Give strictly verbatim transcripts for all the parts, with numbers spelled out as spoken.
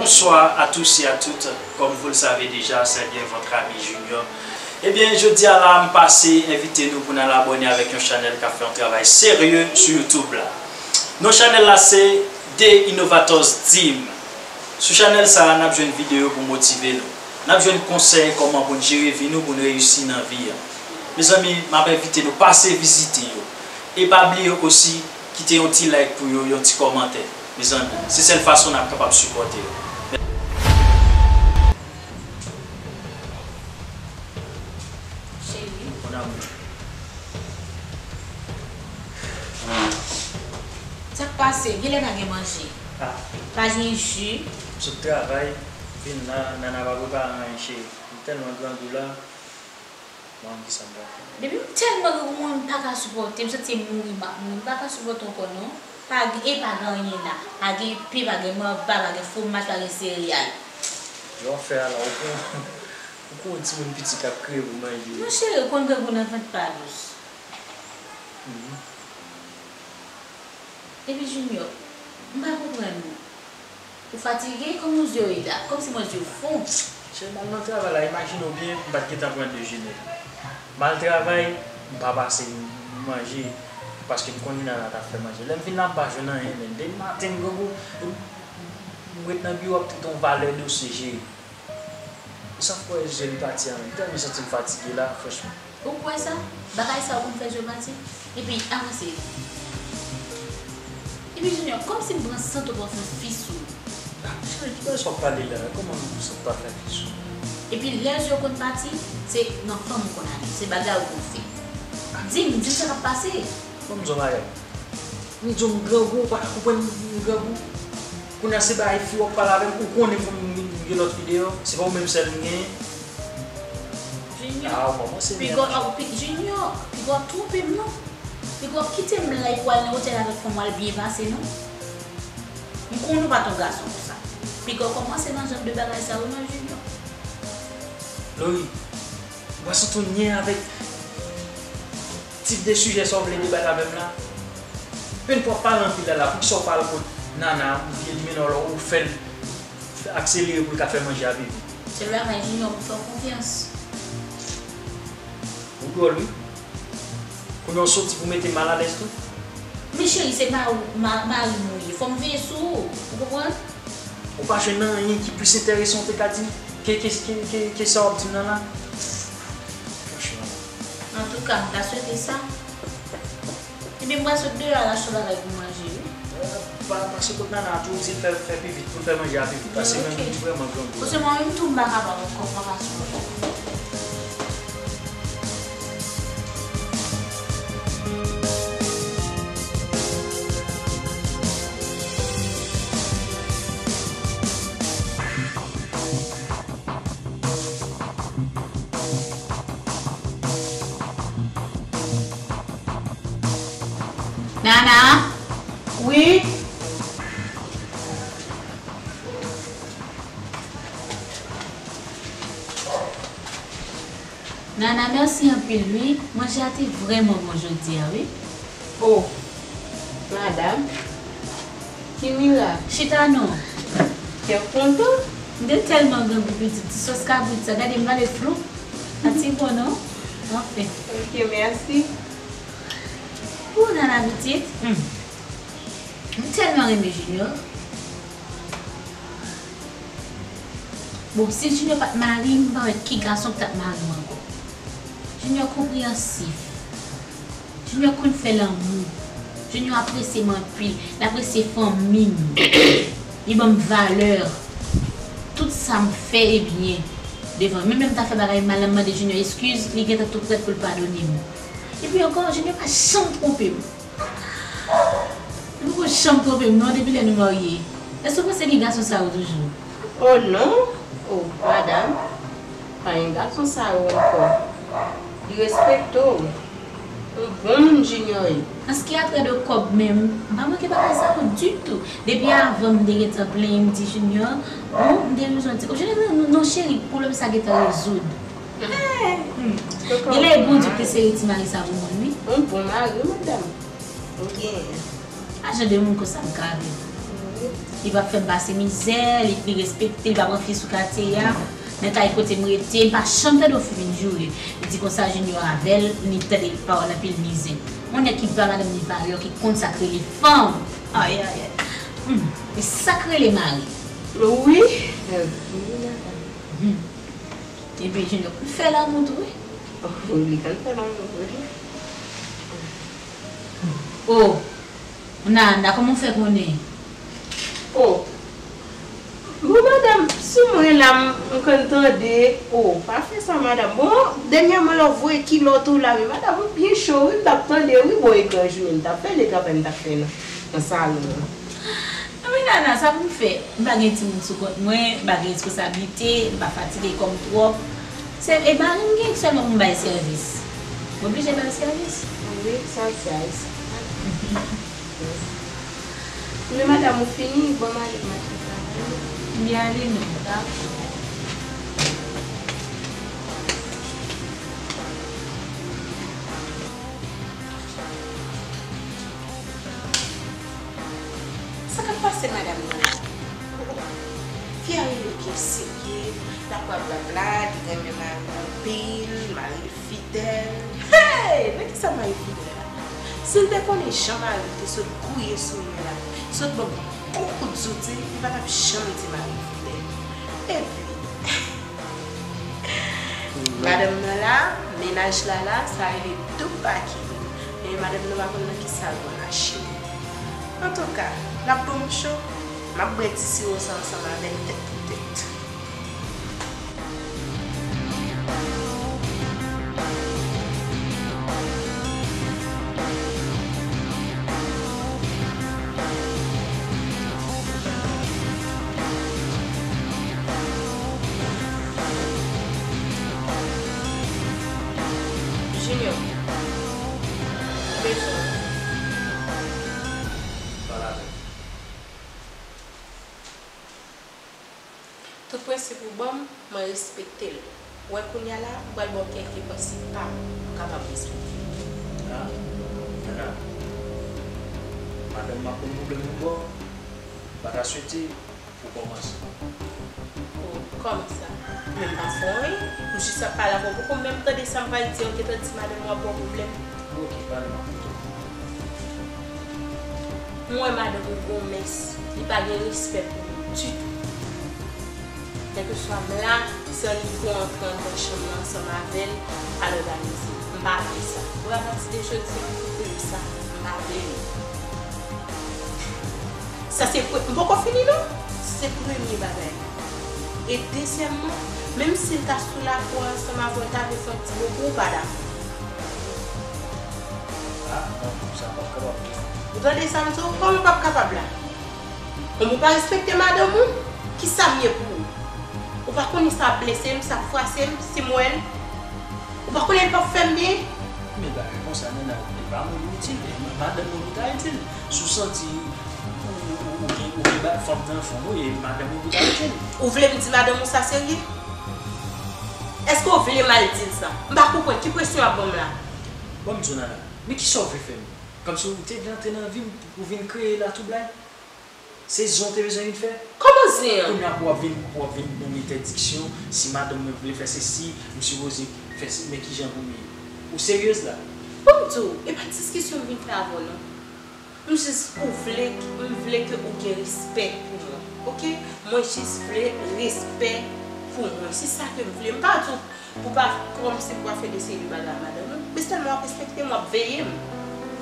Bonsoir à tous et à toutes. Comme vous le savez déjà, c'est bien votre ami Junior. Ebyen, jodi a la, m pase envite nou pou n al abòne avèk yon chanèl k ap fè yon travay serye sou YouTube la. Non chanèl la se The Innovators Team. Sou chanèl sa a, n ap jwenn videyo pou motive nou. N ap jwenn konsèy kòman pou n jere vi nou, pou n reyisi nan vi a. Mezanmi, m ap envite nou pase vizite yo. E pa bliye osi, kite yon ti like pou yo, yon ti kòmantè. Mezanmi, se sèl fason n ap kapab sipòte yo. Cheri. Mon amour. Sa k pase? Genlè pa gen manje. Ah. Pa gen ji. M sot travay, vin la, Nana pa prepare anyen, cheri. M tèlman grangou la. Bon, kisa m pral fè? Depi m tèlman grangou, mwen, m pa ka sipòte, m santi m mouri, m ap mouri, m pa ka sipòte ankò, non. Pa gen, e pa gen anyen la. Pa gen pen, pa gen manba, pa gen fwomaj, pa gen sereyal. Jan w fè a la, ou kon, ou kon yon timoun piti k ap kriye pou manje. Non, cheri, ou konn grangou nan vant pa dous. Mhm. Epi Junior, m pa konprann ou. Ou fatige? Kòman w zye w ye la? Kòmsi mwen zye w fon. Cheri, m al nan travay la, imajine w byen, m pa t gentan pran dejene. M al travay, m pa pase manje, paske m konnen Nana t ap fè manje. Lè m vin la, m pa jwenn anyen, men depi maten m grangou, m, m ret nan biwo ap tande yon valè dosye jere. Ou sa fè zye m pati an menm tan, m santi m fatige la, franchman. Ou kwè sa? Bagay sa ou konn fè zye w pati? Epi, avanse. Epi, Junior, kòmsi m pran sant ou pa fè fi sou ou. Ah, cheri, ki bagay sa w ap pale la? Kòman m sant pa fè fi sou ou? Epi, lè zye w konn pati, se nan fanm ou konn ale, se bagay ou konn fè. Di m, di m sa k ap pase. Bon, m di w yon bagay. M di w m grangou, ou pa ka konprann m grangou. Kounye a se bagay fi w ap pale avè m, ou konnen fò m gen lòt fi deyò, se pa ou menm sèl m genyen. Junior, ah, ou kòmanse piga w, pi, Junior, piga w twonpe m non. Piga w kite m la epi w al nan otèl avèk fanm w al byen pase non. M konnen w pa t yon gason konsa. Piga w kòmanse nan janr de bagay sa yo non, Junior. Lori, ou pa santi w nyen avèk tip de sijè sa w vle debate avè m la? Penn fwa w pale anpil la la, poukisa w pa al kot Nana, ou vye limena w la, ou fè l akselere pou l ka fè manje a pi vit? Sèl bagay, Junior, m fè w konfyans. Ou dwòl, wi. Kounye a w soti pou mete m malalèz tou. Men cheri, se mari, ma-, mari m ou ye. Fò m veye sou ou. Ou konprann? Ou pa jwenn anyen ki plis enteresan ou te ka di m ke, ke, ke, ke, ke sa w ap di m nan la? Franchman. Antouka, m ta swete sa. Ebyen, m pral sot deyò al achte yon bagay pou manje, wi. Eh, pa, pase kot Nana tou, di l fè, fè pi vit, pou l fè manje a pi vit, paske menm li vrèman grangou. Paske mwen menm tou, m pa kapab ankò, m pa ka sipòte. Nana! Wi? Nana, mèsi anpil, wi. Manje a te vrèman bon jodi a, wi. Oh, madam, ki mirak! Chita non. Kè kontan. M te tèlman grangou pitit, ti sòs kabrit sa, gade m pale flou. Pa ti bon non. Anfen. Ok, mèsi. Pou Nana pitit. Hmm. M tèlman renmen Junior. Bon, si Junior pa t mari m, m pa wè ki gason ki t ap mari m ankò. Junior konpreyansif. Junior konn fè lanmou. Junior apresye m anpil. L apresye fanmi m. Li ban m valè. Tout sa m fè e byen devan. Menm lè m ta fè bagay mal, m mande Junior eskiz, li gentan tou prèt pou l padone m. Epi ankò, Junior pa janm twonpe m. Li poko janm twonpe m non depi lè nou marye. Èske w panse gen gason sa yo toujou? Oh non. Oh, madam, pa gen gason sa yo ankò. Li respekte w. Yon bon moun Junior ye. An ce qui a trait de kòb menm, m pa manke bagay sa yo ditou. Depi avan m te gentan plenyen m di Junior, bon, m te bezwen ti kòb. Junior di non, non cheri, pwoblèm sa gentan rezoud. Hmm. Genlè e Bondye ki te sere ti mari sa pou mwen, wi. Yon bon mari, madam. Ou genyen. A jan de moun konsa m ka viv. Li p ap fè m pase mizè, li, li respekte, li pa pran fi sou katye a. Nan kay kote m rete, m pa janm tande yon fi vin joure. Li di konsa Junior avè l, li tande pawòl anpil mizè. Yon nèg ki ba madanm li valè, ki konn sa k rele fanm. Ay, ay, ay. Hmm. E sa k rele mari. Wi. Hmm. Epi Junior konn fè lanmou tou, wi. Oh, li konn fè lanmou, wi. Oh, Nana, kòman w fè konnen? Oh, bon, madanm, si mwen la, m, m konn tande. Oh, pa fè sa, madanm. Bon, dènyèman, lè w voye kilòt ou la, men madanm, ou byen cho, wi, m t ap tande, wi, bò ekran jounen, m t ap fè, de travay m t ap fè nan, nan salon an. Anben, Nana, sa pou m fè? M pa gen timoun sou kont mwen, m pa gen responsablite, m pa fatige kò m twòp. Se, e mari m gen sèlman pou m bay sèvis. M oblije bay sèvis. Wi, sa, sa, sa. Men madanm ou fini, bon, m ale, m al travay. M byen ale, non. Dakò. Sa k ap pase madanm nan la? Fi a rele byen serye, l ap rablabla, li renmen mari l anpil, mari l fidèl. Hey! Men kisa mari l fidèl la? Si l te konnen jan mari l te sot gouye sou mwen la, sot ban m bon kout zouti, li pa t ap janm di mari l fidèl. Epi, madanm nan la, mennaj la la, sa rele doub baki. Men madanm nan pa konn nan kisa l pral mache. Antouka, l ap ban m cho. M ap bwè ti siwo sa ansanm avè l tèt pou tèt. Junior, m bezwen w. Pale avè m. Tout prensip ou ban m, mwen respekte l. Ou wè kounye a la, m pral ba w kèk prensip pa m pou w kapab respekte m. Ah, Nana, madanm m ap ban m pwoblèm ankò, m pa ta swete pou w kòmanse. Oh, kòman sa? Men m pa fè w anyen, m jis ap pale avè w, poko menm tande sa m pral di an, gentan di madanm ou ap ba w pwoblèm. Ok, pale, m ap koute w. M wè madanm ou gon mès, li pa gen respè pou mwen ditou. Kèlkeswa m la, san li pou antre anndan chanm nan ansanm avè l, al òganize. M pa vle sa. Ou wè, apati de jodi a, m koupe sa. M pa vle l. Sa se pre-, m poko fini non. Se premye bagay. E dezyèmman, menm si l ta sou lakou ansanm avè w, l ta vle fè yon ti bo pou ou, pa dakò. Ah, non, sa p ap kapab. Ou tande sa m di w? Kòman p ap kapab la? Kòm ou pa respekte madanm ou, kisa m ye pou ou? Ou pa konnen sa ap blese m, sa ap fwase m, si m wè l? Ou pa konnen l p ap fè m byen? Men bagay konsa, Nana, e pa mwen pou itil, e madanm mwen pou ta itil. Si w santi ou, ou, ou, ou gen, ou gen ba-, fanm nan fanm ou, e madanm mwen pou ta itil. Ou vle m di madanm ou sa serye? Èske w vle m al di l sa? M pa konprann, ki presyon w ap ban m la? Ban m di w, Nana, men kisa w vle fè m? Kòmsi w te vle antre nan vi m pou w vin kreye latwoublay? Se zen w te bezwen vin fè? Kòman zen an? Kounye a pou w ap vin, pou w ap vin ban m entèdiksyon, si madanm mwen vle fè sesi, m sipoze fè se, men kijan pou m ye? Ou seryez la? Ban m di w, e pa diskisyon m vin fè avè w non. M jis ou vle, m vle ke ou gen respè pou mwen, oke? Mwen jis vle respè pou mwen, se sa ke m vle. M pa di w pou pa, kòmsi pou pa fè de seri de bagay a madanm ou, men sèlman w ap respekte m, w ap veye m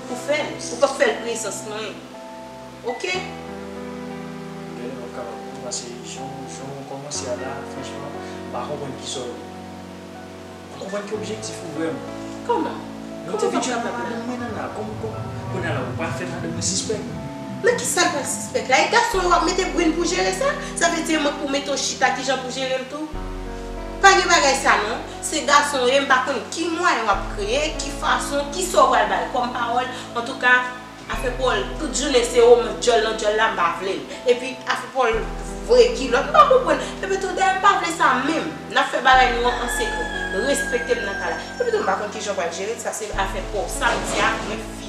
pou fè l, ou p ap fè l prezans mwen. Oke? Gade, w ap kapab non, paske jan, jan w kòmanse a la, franchman, m pa konprann kisa w vle. M pa konprann ki objektif ou vrèman. Kòman? Non, te vin jwenn madanm mwen nan la, kòm, kòm, kounye a la, ou pral fè madanm mwen sispèk. Nan kisa l pral sispèk la? E gason yo w ap mete brenn pou jere sa? Sa vle di e mwen k pou mete w chita kijan pou jere l tou? Pa gen bagay sa non. Se gason w ye, m pa konn ki mwayen w ap kreye, ki fason, kisa w pral ba l kòm pawòl. Antouka, afè pa w, tout jounen se w nan djòl nan djòl la, m pa vle l. Epi afè pa w voye kilòt, m pa konprann. Epi tou dayè m pa vle sa menm. N ap fè bagay nou an an sekrè. Respekte m nan ka la. Epi tou m pa konn kijan w pral jere l, sa se afè pa w. Sa m di a, mwen fini.